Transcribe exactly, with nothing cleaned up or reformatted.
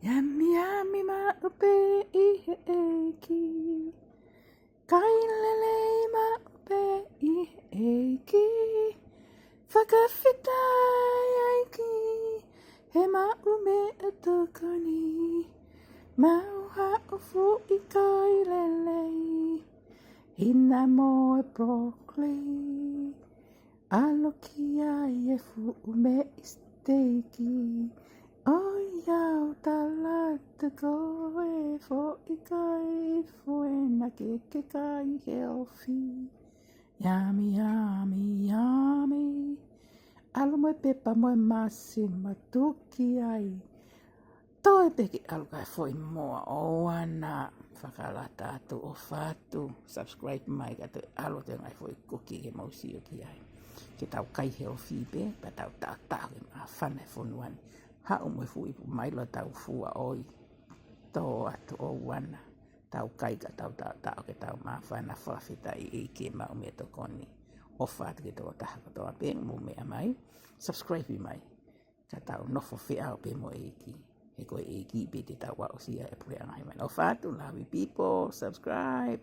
Yami, yami maʻu pē ʻi he ʻEiki. Kai lelei maʻu pē ʻi he ʻEiki. Fakafetaʻi ʻEiki, he maʻu meʻatokoni. Maʻu haʻo foʻi kai lelei, hina mo e broccoli. ʻAlu ki ai e fuʻu meʻi siteiki. ʻOiauē, tala atu ko e foʻi kai foʻi na ke ke kai healthy. Yami, yami, yami. ʻAlu mo e pepa mo e masi mo e tuki ai. Toe pē ke ʻalu kai foʻi moa ʻoua naʻa fakalata atu. ʻOfa atu, subscribe mai ka toe ʻalu atu e ngaahi foʻi kuki ke mou sio ki ai. Ke tau kai healthy pē, pea tau taʻotaʻo ki he māfana e fonua ni. Haʻu mo e fuʻu ipu mailo tau fua ʻoi. Tō atu ʻoua naʻa tau kai ka tau taʻotaʻo ke tau māfana. Fakafetaʻi ʻEiki, maʻu meʻatokoni. ʻOfa atu ki he tokotaha kotoa pē mou meʻa mai. Subscribe mai. Ka tau nofo feʻao pē mo e ʻEiki. He ko e ʻEiki pē te tau aʻusia e puleʻanga hēvani. ʻOfa atu, love you people, subscribe.